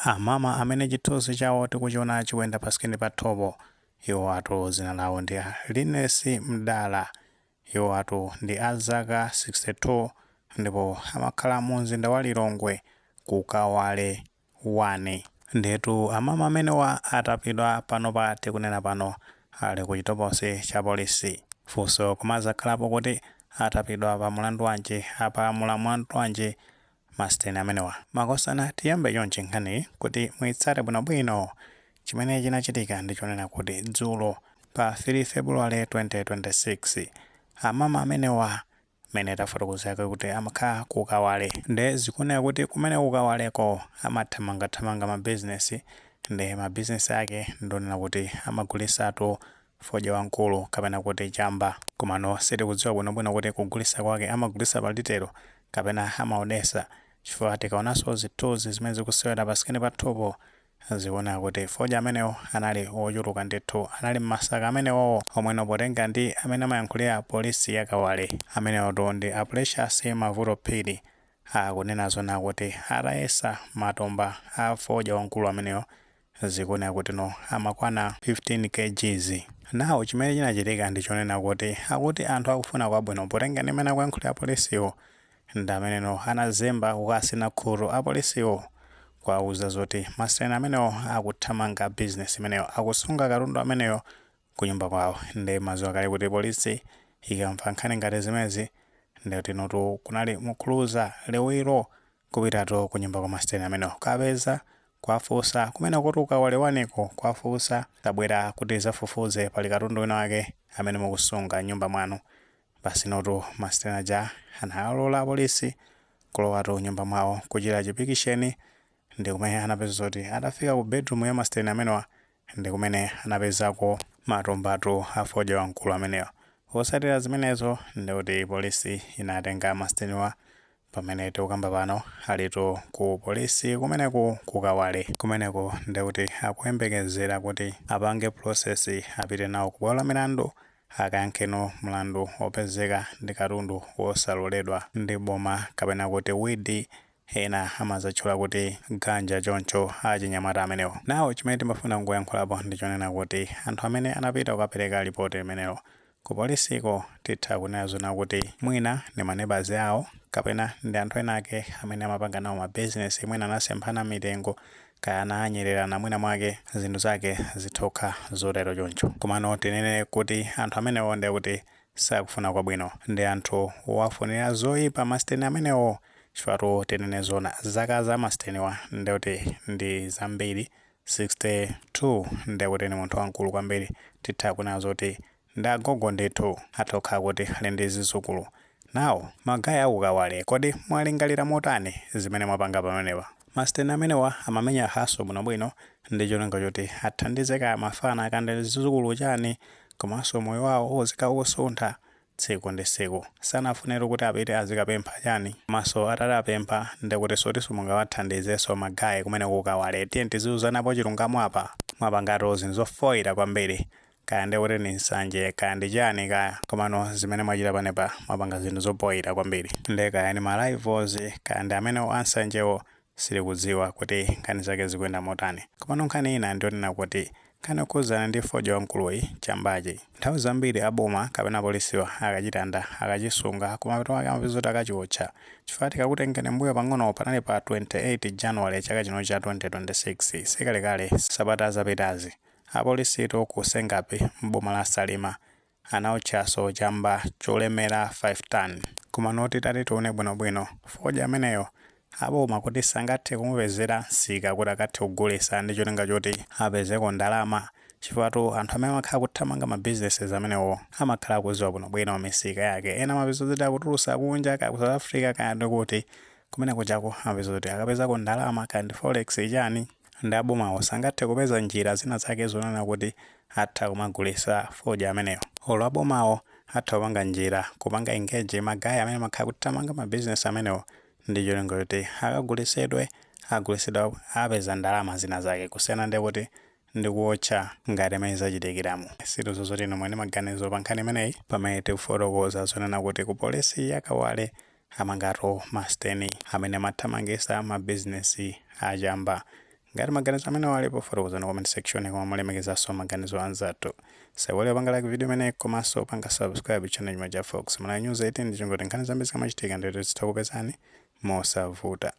Amama amene chithunzi chawo tikuchiona chikuyenda pa screen pathupo, iwo atu zina lawo ndi a Linus Mdala. Iwo atu ndi a zaka 62 ndipo amakhala mu mzinda wa Lilongwe ku Kawale 1. Ndetu amama amenewa atapidwa. Panopa tikunena pano ali ku chitokosi cha polisi. Funso kumazakhalapo kuti atapidwa pa mulandu wanji? Apalamula mulandu wanji masiteni amenewa? Makosana, tiyambe chonchi nkhani kuti muitsate bwinobwino. Chimene chinachitika ndichonena kuti dzulo pa 3 February 2026, amama amenewa mene tafotokozera kuti amakhala ku Kawale, nde zikuoneka kuti kumene ku Kawaleko amathamangathamanga mabizinesi. Nde mabizinesi ake ndionena kuti amagulisatu fodya wamkulu kapena kuti chamba, komano sitikudziwa bwinobwino kuti kugulisa kwake amagulisa pa retail kapena amaodesa, chifukwa tikaonanso zithunzi zimene zikusewera pa screen pathupo zikuoneka kuti fodya amenewo anali ochuluka ndithu, anali m'masaka amenewo omweno. Potenga ndi amene amayankhulira polisi ya Kawale, amenewotu ndi a Precious Mavuto Phiri, akunena zona kuti atayesa matumba a fodya wamkulu amenewo, zikuoneka kuti no amakwana 15 kgs. Nawo chimene chinachitika ndichonena kuti akuti anthu akufuna kwabwino, potenga ndi amene akuyankhulira polisiwo, ndi ameneno anazemba kukasina khutu apolisiwo kuwauza zoti masiteni amenewo akuthamanga bizinesi imeneyo, akusunga katundu ameneyo kunyumba kwawo. Ndi maziwa kale kuti polisi ikamva nkhani ngati zimezi, ndikuti notu kunali mukhuluza liwiro kupitatu kunyumba kwa masiteni amenewo, kapeza kwafunsa kumene kuti ku Kawale 1 ko, kwafunsa tabwera kuti zafufuze, pali katundu wina wake amene mukusunga nyumba mwanu. Basi notu masiteni aja analola polisi kulowatu nyumba mwawo kuchita chipikisheni, ndi kumene anapeza zoti atafika ku bedroom ya masiteni amenewa ndi kumene anapezako matumbatu a fodya wamkulu amenewa. Potsatira zimenezo, ndikuti polisi inatenga masiteniwa. Pamene tikukamba pano alitu ku polisi kumeneku ku Kawale kumeneko, ndikuti akuyembekezera kuti apange process, apite nawo ku bwalo la milandu akayankheno mlandu wopezeka ndi katundu wosaloledwa ndi boma, kapena kuti weed, ena amazatchula kuti ganja choncho achinyamata amenewo. Nawo chimene timafuna kungoyankhulapo ndichonena kuti anthu amene anapita kukapereka ripoti limenelo ku polisiko, titha kunena zona kuti mwina ndi manebazi awo kapena ndi anthu ena ake amene amapanga nawo mabizinesi, mwina anasemphana mitengo kaya ananyererana, mwina mwake zinthu zake zitokha zotero choncho. Komano tinene kuti anthu amenewo ndi kuti sakufuna kwabwino, ndi anthu wafunira zoyipa masiteni amenewo, chifukwa tinene zona zaka za masiteniwa ndikuti ndi zambiri, 62, ndikuti ni munthu wamkulu kwambiri. Titha kunena zoti ndi agogo ndithu, atokha kuti ali ndi zizukulu. Nawo ma guy aku Kawale, kodi mwalingalira motani zimene mwapanga pamenepa? Masiteni amenewa amamenya hustle bwinobwino ndi cholinga choti athandize kaya mafana kandi zizukulu chani, komanso moyo wawo uzika ukusuntha tsiku ndi tsiku. Sanafunire kuti apite azikapempha chani, komanso atati apempha ndikuti sotinso mungawathandizenso ma guy kumene ku Kawale? Tiye tiziuzanapo chilungamo apa. Mwapangatu zinthu zofoyera kwambiri, kaya ndikuti ni nsanje kaya ndi chani kaya, komano zimene mwachita panepa mwapanga zinthu zopoyera kwambiri. Nde kaya ni ma rivals kaya ndi amenewo ansanjewo, sitikudziwa kuti nkhani zake zikuyenda motani. Komano nkhani ina ndionena kuti nkhani yokhuzana ndi fodya wamkuluyi, chambachi, nthawi zambiri aboma kapena polisiwa akachitanda, akachisunga, kumapeto ake amapeza kuti akachiotcha. Chifukwa tikakutengeni mbuyo pang'ono, panali pa 28 January chaka chino cha 2026, sikalekale, sabata zapitazi, apolisitu ku Sengapi mboma la Salima anaotchaso chamba cholemera 5 ton. Koma noti tati tione bwinobwino, fodya ameneyo aboma kuti sangathe kumupezera msika kuti akathe kugulisa ndi cholinga choti apezeko ndalama? Chifukwa anthu amene amakhala kuthamanga ma businesses amenewo amakhala akudziwa bwinobwino misika yake. Ena amapeza kuti akutulusa kunja, kaya ku South Africa kaya ndikuti kumene kuchako, amapeza kuti akapezako ndalama kaya ndi forex chani. Ndi abomawo sangathe kupeza njira zina zake zonena kuti atha kumagulisa fodya ameneyo? Olo abomawo atha kupanga njira, kupanga engage ma guy amene amakhala kuthamanga ma business amenewo ndi cholinga choti akagulisedwe, agulisidwa apeza ndalama zina zake, kusiyana ndi kuti ndikuwotcha ngati amene zachitikiramo. Situzo zoti inu mwene maganizo pa nkhani imeneyi, pamene tikufotokoza zonena kuti ku polisi ya Kawale amangatu masiteni amene amathamangisa mabizinesi achamba. Ngati maganizo amene alipo, fotokozani comment section, koma mulemekezanso maganizo anzathu. Saiwale panga like video imene komanso panga subscribe channel chimwe cha Fox Malawi News 18, chingoti nkhani zambiri zikamachitika ndito zitakupezani mosavuta.